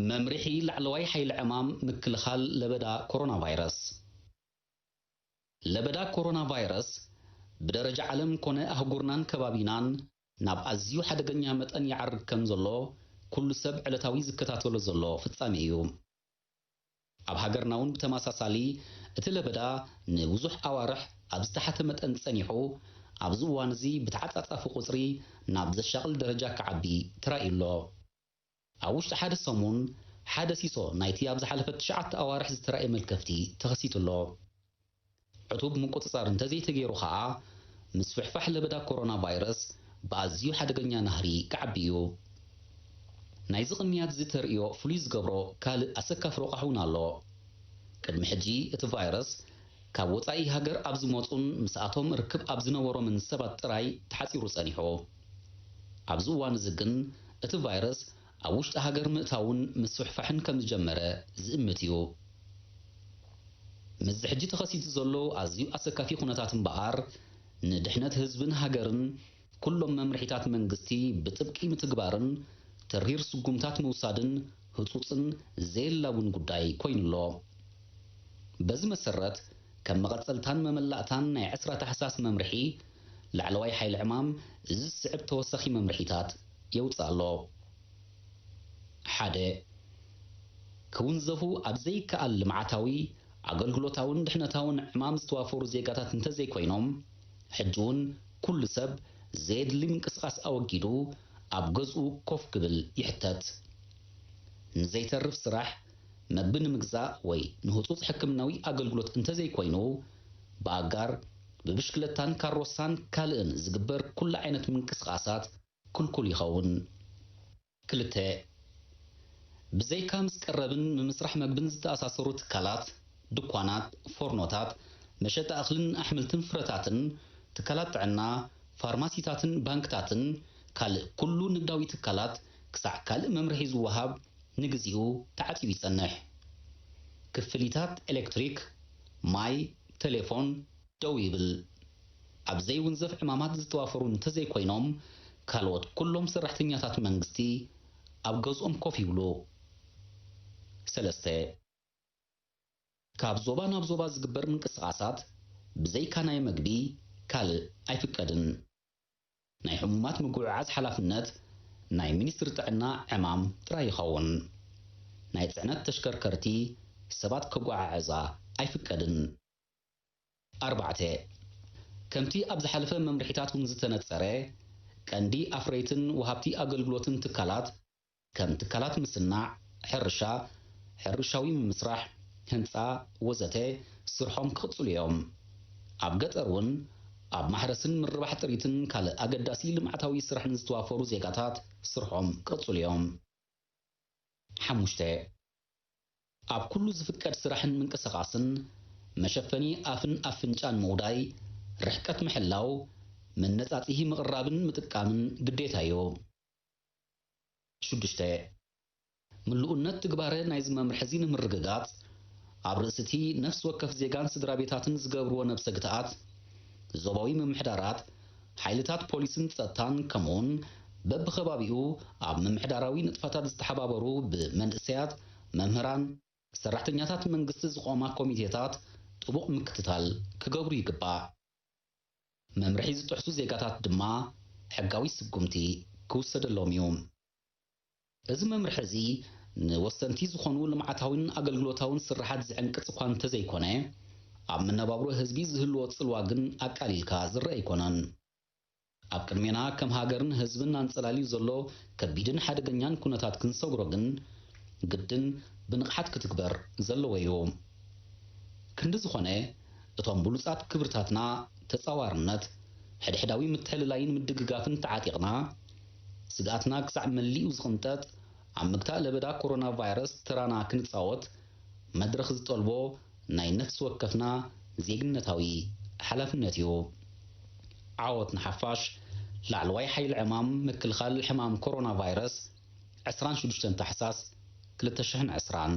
መምርሒ ላዕለዋይ ሓይሊ ዕማም ምክልኻል ለበዳ ኮሮና ቫይረስ። ለበዳ ኮሮና ቫይረስ ብደረጃ ዓለም ኮነ ኣህጉርናን ከባቢናን ናብ ኣዝዩ ሓደገኛ መጠን ይዓርግ ከም ዘሎ ኩሉ ሰብ ዕለታዊ ዝከታተሎ ዘሎ ፍጻሜ እዩ። ኣብ ሃገርና እውን ብተመሳሳሊ እቲ ለበዳ ንብዙሕ ኣዋርሕ ኣብ ዝተሓተ መጠን ጸኒሑ፣ ኣብዚ እዋን እዚ ብተዓጻጻፊ ቁጽሪ ናብ ዘሻቕል ደረጃ ክዓቢ ተራእዩ ኣሎ። ኣብ ውሽጢ ሓደ ሰሙን ሓደ ሲሶ ናይቲ ኣብ ዝሓለፈ ትሽዓተ ኣዋርሕ ዝተራእየ መልከፍቲ ተኸሲቱ ኣሎ። ዕቱብ ምቁጽጻር እንተዘይተገይሩ ከኣ፣ ምስፍሕፋሕ ለበዳ ኮሮና ቫይረስ ብኣዝዩ ሓደገኛ ናህሪ ክዓቢ እዩ። ናይዚ ቅንያት እዚ ተርእዮ ፍሉይ ዝገብሮ ካልእ ኣሰካፊ ረቋሒ እውን ኣሎ። ቅድሚ ሕጂ እቲ ቫይረስ ካብ ወጻኢ ሃገር ኣብ ዝመጹን ምስኣቶም ርክብ ኣብ ዝነበሮምን ሰባት ጥራይ ተሓጺሩ ጸኒሑ። ኣብዚ እዋን እዚ ግን እቲ ቫይረስ ኣብ ውሽጢ ሃገር ምእታውን ምስፍሕፋሕን ከም ዝጀመረ ዝእምት እዩ። ምስዚ ሕጂ ተኸሲቱ ዘሎ ኣዝዩ ኣሰካፊ ኩነታት እምበኣር፣ ንድሕነት ህዝብን ሃገርን ኩሎም መምርሒታት መንግስቲ ብጥብቂ ምትግባርን ተሪር ስጉምታት ምውሳድን ህጹጽን ዘየላውን ጉዳይ ኮይኑ ኣሎ። በዚ መሰረት፣ ከም መቐጸልታን መመላእታን ናይ ዕስራ ታሕሳስ መምርሒ፣ ላዕለዋይ ሓይሊ ዕማም እዚ ዝስዕብ ተወሳኺ መምርሒታት የውጽእ ኣሎ። ሓደ፣ ክውንዘፉ ኣብ ዘይከኣል ልምዓታዊ፣ ኣገልግሎታውን ድሕነታውን ዕማም ዝተዋፈሩ ዜጋታት እንተዘይኮይኖም፣ ሕጂ እውን ኩሉ ሰብ ዘየድሊ ምንቅስቓስ ኣወጊዱ ኣብ ገዝኡ ኮፍ ክብል ይሕተት። ንዘይተርፍ ስራሕ፣ መግቢ ንምግዛእ ወይ ንህጹጽ ሕክምናዊ ኣገልግሎት እንተዘይኮይኑ፣ ብኣጋር፣ ብብሽክለታን ካሮሳን ካልእን ዝግበር ኩሉ ዓይነት ምንቅስቓሳት ክልኩል ይኸውን። ክልተ፣ ብዘይካ ምስ ቀረብን ምምስራሕ መግብን ዝተኣሳሰሩ ትካላት፣ ድኳናት፣ ፎርኖታት፣ መሸጣ እኽልን ኣሕምልትን ፍረታትን፣ ትካላት ጥዕና፣ ፋርማሲታትን ባንክታትን ካልእ ኩሉ ንግዳዊ ትካላት ክሳዕ ካልእ መምርሒ ዝወሃብ ንግዚኡ ተዓጺዩ ይጸንሕ። ክፍሊታት ኤሌክትሪክ፣ ማይ፣ ቴሌፎን ደው ይብል። ኣብ ዘይውንዘፍ ዕማማት ዝተዋፈሩ እንተዘይኮይኖም፣ ካልኦት ኩሎም ሰራሕተኛታት መንግስቲ ኣብ ገዝኦም ኮፍ ይብሉ። ሰለስተ፣ ካብ ዞባ ናብ ዞባ ዝግበር ምንቅስቓሳት ብዘይካ ናይ መግቢ ካልእ ኣይፍቀድን። ናይ ሕሙማት ምጉዕዓዝ ሓላፍነት ናይ ሚኒስትሪ ጥዕና ዕማም ጥራይ ይኸውን። ናይ ጽዕነት ተሽከርከርቲ ሰባት ከጓዓዕዛ ኣይፍቀድን። ኣርባዕተ፣ ከምቲ ኣብ ዝሓለፈ መምርሒታት እውን ዝተነጸረ፣ ቀንዲ ኣፍረይትን ወሃብቲ ኣገልግሎትን ትካላት፣ ከም ትካላት ምስናዕ፣ ሕርሻ፣ ሕርሻዊ ምምስራሕ፣ ህንጻ፣ ወዘተ፣ ስርሖም ክቕጽሉ እዮም። ኣብ ገጠር እውን ኣብ ማሕረስን ምርባሕ ጥሪትን ካልእ ኣገዳሲ ልምዓታዊ ስራሕን ዝተዋፈሩ ዜጋታት ስርሖም ክቕጽሉ እዮም። ሓሙሽተ፣ ኣብ ኩሉ ዝፍቀድ ስራሕን ምንቅስቓስን መሸፈኒ ኣፍን ኣፍንጫን ምውዳይ፣ ርሕቀት ምሕላው፣ መነጻጽሂ ምቕራብን ምጥቃምን ግዴታ እዩ። ሽዱሽተ፣ ምሉእነት ትግባረ ናይዚ መምርሒ እዚ ንምርግጋጽ፣ ኣብ ርእሲ እቲ ነፍሲ ወከፍ ዜጋን ስድራ ቤታትን ዝገብርዎ ነብሰ ግትኣት፣ ዞባዊ ምምሕዳራት፣ ሓይልታት ፖሊስን ጸጥታን፣ ከምኡውን በብኸባቢኡ ኣብ ምምሕዳራዊ ንጥፈታት ዝተሓባበሩ ብመንእሰያት፣ መምህራን፣ ሰራሕተኛታት መንግስቲ ዝቖማ ኮሚቴታት ጥቡቕ ምክትታል ክገብሩ ይግባእ። መምርሒ ዝጥሕሱ ዜጋታት ድማ ሕጋዊ ስጉምቲ ክውሰደሎም እዩ። እዚ መምርሒ እዚ ንወሰንቲ ዝኾኑ ልምዓታዊን ኣገልግሎታውን ስርሓት ዝዕንቅጽ እኳ እንተዘይኮነ፣ ኣብ መነባብሮ ህዝቢ ዝህልዎ ጽልዋ ግን ኣቃሊልካ ዝረአ ኣይኮነን። ኣብ ቅድሜና ከም ሃገርን ህዝብን ኣንጸላልዩ ዘሎ ከቢድን ሓደገኛን ኩነታት ክንሰግሮ ግን ግድን ብንቕሓት ክትግበር ዘለዎ እዩ። ክንዲ ዝኾነ፣ እቶም ብሉጻት ክብርታትና ተጻዋርነት፣ ሕድሕዳዊ ምትሕልላይን ምድግጋፍን ተዓጢቕና፣ ስግኣትና ክሳዕ መሊኡ ዝቕንጠጥ ኣብ ምግታእ ለበዳ ኮሮና ቫይረስ ተራና ክንጻወት መድረኽ ዝጠልቦ ናይ ነፍሲ ወከፍና ዜግነታዊ ሓላፍነት እዩ። ዓወት ንሓፋሽ! ላዕለዋይ ሓይሊ ዕማም ምክልኻል ሕማም ኮሮና ቫይረስ፣ ዕስራን ሽዱሽተን ታሕሳስ ክልተ ሽሕን ዕስራን።